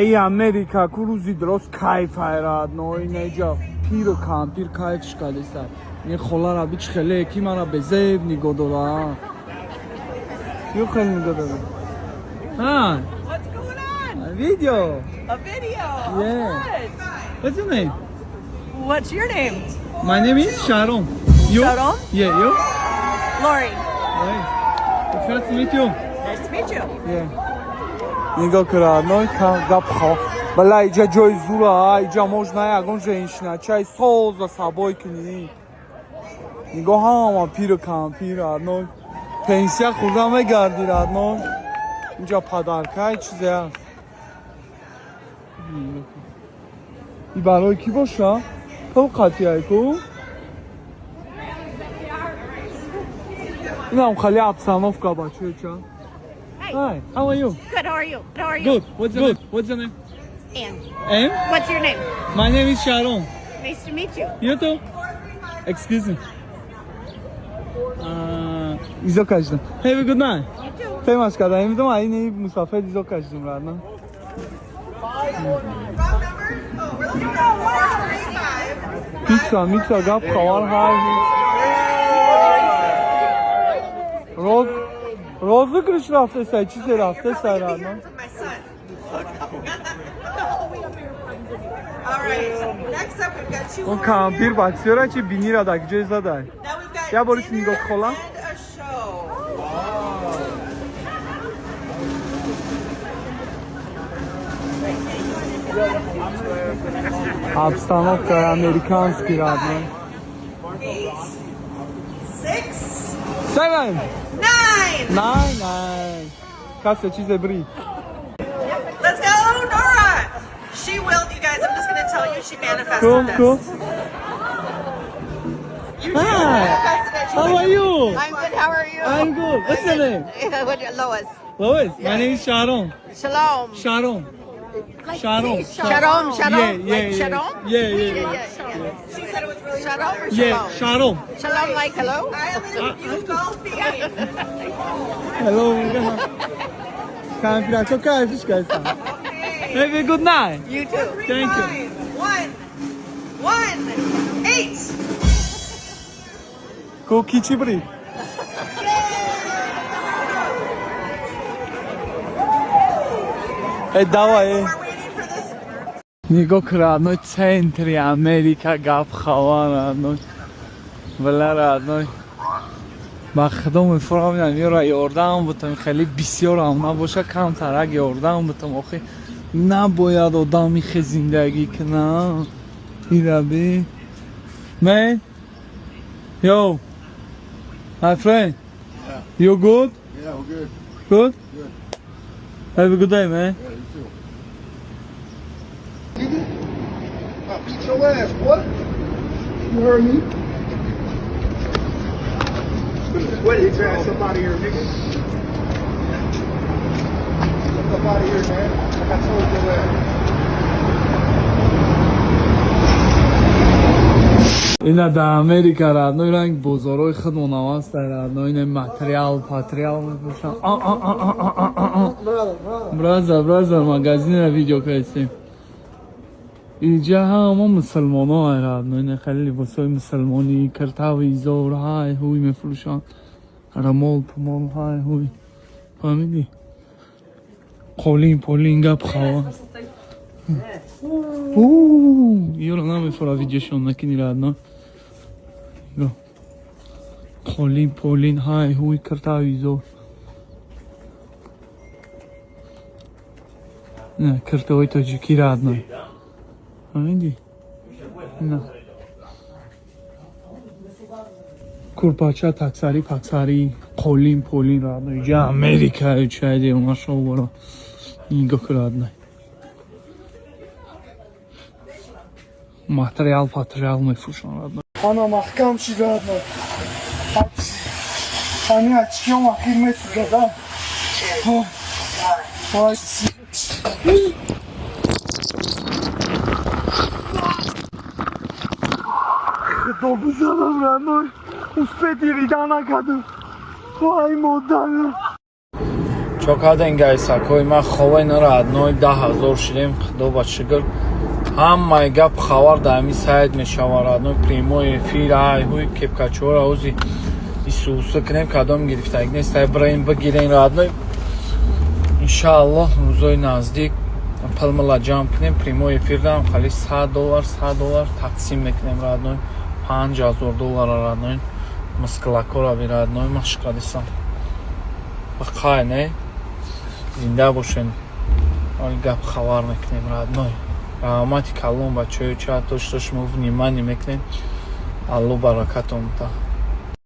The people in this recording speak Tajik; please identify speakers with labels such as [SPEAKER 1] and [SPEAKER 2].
[SPEAKER 1] Эй, Америка ку рӯзи дурост кайф ай, родной. Инеҷа пиру кампир кайф шикадеста. Ин холара бич, хеле ки мара безеб нигоҳ дора. Ю хеле нигоҳ дора. Hi.
[SPEAKER 2] What's going on?
[SPEAKER 1] A video.
[SPEAKER 2] A video.
[SPEAKER 1] Yeah.
[SPEAKER 2] What?
[SPEAKER 1] What's your name?
[SPEAKER 2] What's your name?
[SPEAKER 1] My name is Sharon. You?
[SPEAKER 2] Sharon?
[SPEAKER 1] Yeah, you?
[SPEAKER 2] Lori.
[SPEAKER 1] Nice. It's nice to meet you.
[SPEAKER 2] Nice to meet you.
[SPEAKER 1] Yeah. Нигоҳ ки, родной, гап хо. Бала, иҷа ҷои зура, иҷа можно ягон женщина чай соза сабой кунӣ. Нигоҳ, ҳама пиру кампир, родной. Пенсия хӯрда мегарди, родной. Инҷа подаркай чизе аст. И барои кӣ боша? Пул қатияй ку? Инам хеле обстановка, бачаҳо. Hi, how are you?
[SPEAKER 3] Good. How are you? How are you?
[SPEAKER 1] Good. What's your name? What's your name?
[SPEAKER 3] Ann.
[SPEAKER 1] Ann?
[SPEAKER 3] What's your name?
[SPEAKER 1] My name is Sharon.
[SPEAKER 3] Nice to meet you.
[SPEAKER 1] You too? Excuse me. Изо кашидам. Have a good night.
[SPEAKER 3] You too.
[SPEAKER 1] Фемаш кардам. Намедонам, ини мусафир изо кашидам, родной.
[SPEAKER 2] Wrong number? Oh, we're looking for 435.
[SPEAKER 1] Пицца, мица, гап хабар ҳай. Роз розыгрыш рафтесай, чизе рафтесай, родной.
[SPEAKER 2] With my son. All right. Next up, we've got two
[SPEAKER 1] Он
[SPEAKER 2] more
[SPEAKER 1] кампир
[SPEAKER 2] here.
[SPEAKER 1] боксёра чи бинира даг ҷой задай.
[SPEAKER 2] Now we've got
[SPEAKER 1] Я борис
[SPEAKER 2] dinner
[SPEAKER 1] нигоҳ хола.
[SPEAKER 2] and a show.
[SPEAKER 1] Обстановка американский, родной.
[SPEAKER 2] 8, 6,
[SPEAKER 1] Seven,
[SPEAKER 2] 9.
[SPEAKER 1] Nine, nine. Касе чизе бри.
[SPEAKER 2] Let's go, Nora. She will, you guys. I'm just gonna tell you, she manifested
[SPEAKER 1] Cool,
[SPEAKER 2] this.
[SPEAKER 1] Cool.
[SPEAKER 2] You just
[SPEAKER 1] Hi.
[SPEAKER 2] manifested it. She's
[SPEAKER 1] How
[SPEAKER 2] like,
[SPEAKER 1] are you?
[SPEAKER 4] I'm good. How are you?
[SPEAKER 1] I'm good. What's your name?
[SPEAKER 4] Lois.
[SPEAKER 1] Lois. My name is Sharon.
[SPEAKER 4] Shalom.
[SPEAKER 1] Sharon. Sharon.
[SPEAKER 4] Shalom. Shalom.
[SPEAKER 1] Yeah,
[SPEAKER 4] Like
[SPEAKER 1] yeah.
[SPEAKER 4] shalom?
[SPEAKER 1] Yeah.
[SPEAKER 4] Yeah.
[SPEAKER 2] She said it was really
[SPEAKER 4] Shalom or
[SPEAKER 1] Yeah,
[SPEAKER 4] shalom?
[SPEAKER 1] Sharon.
[SPEAKER 4] Shalom like hello?
[SPEAKER 2] I only you golfing.
[SPEAKER 1] Hello. Кампирако кайфиш кайсан. Have a good night.
[SPEAKER 4] You too.
[SPEAKER 1] Thank you.
[SPEAKER 2] 5, 1, 1, 8.
[SPEAKER 1] Ку ки чӣ бри? Э, давай. Э.
[SPEAKER 2] We're waiting for this.
[SPEAKER 1] Нигоҳ ки, родной, центри Америка, гап хабар, родной. Бала, родной. Ба худо мефураминам, ёра ёрдам бутам, хеле бисёрам набоша, камтарак ёрдам бутам. Охи набояд одам ихе зиндагӣ кунам. Ираби. Man? Yo. My friend. You good?
[SPEAKER 5] Yeah, we're good.
[SPEAKER 1] Good?
[SPEAKER 5] Good.
[SPEAKER 1] Have a good day, man.
[SPEAKER 5] Yeah, you too. Nigga, I'll beat your ass, boy. You heard me? Sweat his ass up out of here, nigga. Get up out of here, man. Like I told your ass.
[SPEAKER 1] Ина дар Америка, родной, ранг бозорҳои худмонам аст, родной. Ина материал патриал мепӯшам. Браза, браза, магазинро видео кардем. Инҷа ҳама мусулмоно, родной. Ина хеле либосҳои мусулмонӣ, киртави зор, ҳай ҳуй мефурӯшанд, рамол пумол, ҳай ҳуй, фаҳмидӣ, қолин полин, гап хава. Ёро намефура, видеошон накини, родной. Қолин полин, ҳай ҳуй, киртави зор. Не, киртаҳои тоҷикӣ, родной, фаҳмидӣ? На курпача, таксарӣ паксарӣ, қолин полин, родной. Иҷа Америка чайде омашоборо нигоҳ ки, родной, материал патериал мефурӯшанд, родной. Ана маҳкам шид, родной. Ами ачкиём ахир месӯзада. Вай. Худо бизанам, родной. Успети рида накардам. Вай, модар. Чо карден, гайсакҳои ман? Ховай нара, родной, 10 000 шидем, худо ба шукр. Ҳамаи гап хабар дар ҳамин сайт мешава, родной, прямой эфир. Ай ҳуй, кепкачора ҳози исуса кунем, кадом гирифтагӣ нест, ай бираем бигирем, родной. Иншааллоҳ, рӯзои наздик пулмала ҷамъ кунем, прямой эфир дам хали 100 доллар, 100 доллар тақсим мекунем, родной, 5000 доллара, родной. Мускулакора би, родной, машқадисам бақай не, зинда бошен. Ҳоли гап хабар мекунем, родной. Раҳмати калон, бачаҳои, ча то шумо внимание мекунем. Алло баракатон буда.